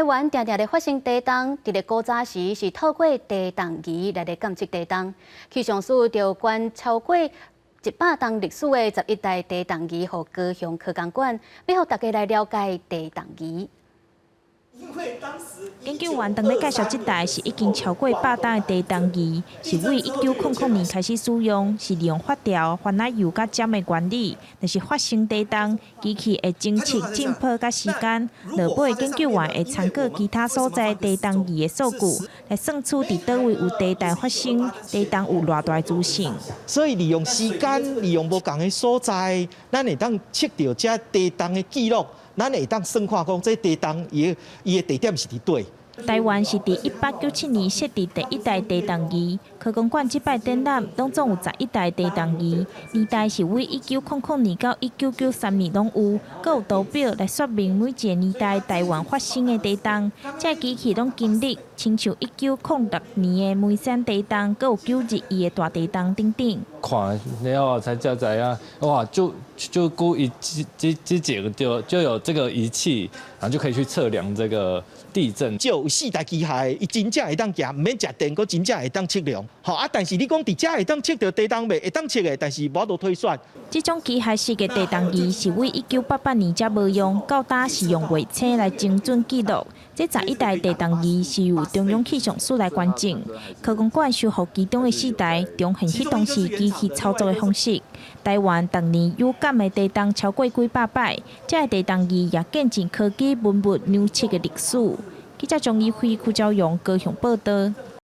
灣定定咧發生地動，佇咧古早時是透過地動儀來咧監測地動。氣象署就捐超過100冬歷史的11台地動儀，予高雄科工館，欲予大家來了解地動儀。研究員當咧介紹這台是已經超過百冬的地動儀，是為1900年開始使用，是利用發條、番仔油佮針的原理，若是發生地動，機器會偵測震波佮時間，落尾研究員會參考其他所在地動儀的數據，來算出佇佗位有地震發生，地動有偌大資訊。所以利用時間，利用無仝的所在，咱會當測著這地動的記錄。咱會當算看講，這地動伊的地點是佇佗。台灣是佇1897年設置第一台地動儀，科工館這擺展覽攏總有十一台地動儀，年代是為1900年到1993年攏有，閣有圖表來說明每一個年代台灣發生的地動。這機器攏經歷親像1906年的梅山地動，閣有9·21的大地動等等。看了後才才知影，哇！就故意這這這個就有這個儀器，然後就可以去測量這個地震。就有四台機械，伊真正會當行，毋免食電，閣真正會當測量。吼啊！但是你講佇遮會當測著地動袂？會當測的，但是無法度推算。這種機械式的地動儀是為1988年才無用，到今是用衛星來精準記錄。這十一台地動儀是由中央氣象署來捐贈，科工館修復其中的四台，重現彼當時機器操作的方式。台灣逐年有感的地動超過幾百擺，這个地動儀也見證科技文物量測的歷史。記者張怡輝、邱昭陽高雄報導。